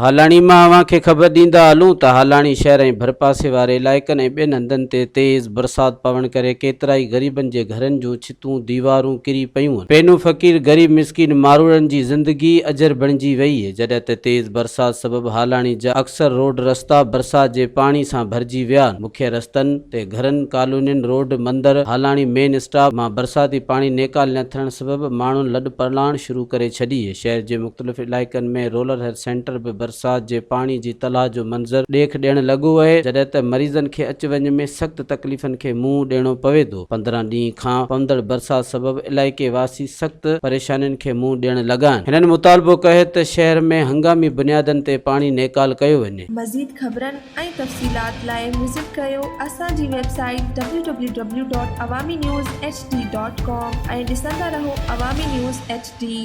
هالاڻي مان اوهان کي خبر ڏيندا هلون ته هالاڻي شهر ۽ ڀرپاسي واري علائقن ۽ ٻين هنڌن تي تيز برسات پوڻ ڪري ڪيترائي غريبن جي گهرن جون ڇتون ديوارون ڪري پيون. پينو فقير غريب مسڪين ماروئڙن جي زندگي اجر بڻجي وئي جڏهن ته تيز برسات سبب هالاڻي جا اڪثر روڊ رستا برسات جي پاڻي سان ڀرجي ويا مکيه رستن تي گهرن ڪالونين روڊ مندر هالاڻي مين اسٽاپ مان برساتي پاڻي نيڪال نه ٿيڻ سبب ماڻهن لڏپلاڻ شروع ڪري ڇڏي. شهر جي مختلف علائقن ۾ رولر هيلٿ سينٽر به برسات جي پاڻي جي تلاء جو منظر ڏيک ڏيڻ لڳو اهي، جڏهن ته مريضن کي اچ وڃ ۾ سخت تڪليفن کي منهن ڏيڻو پوي ٿو. 15 ڏينهن کان پوندڙ برسات سبب علائقي واسي سخت پريشانين کي منهن ڏيڻ لڳا آهن. هنن مطالبو ڪيو ته شهر ۾ هنگامي بنيادن تي پاڻي نيڪال ڪيو وڃي. مزيد خبرن ۽ تفصيلات لاء وزٽ ڪريو اسان جي website W W W dot Awami news H D dot com ۽ ڏسندا رهو عوامي نيوز ايڇ ڊي.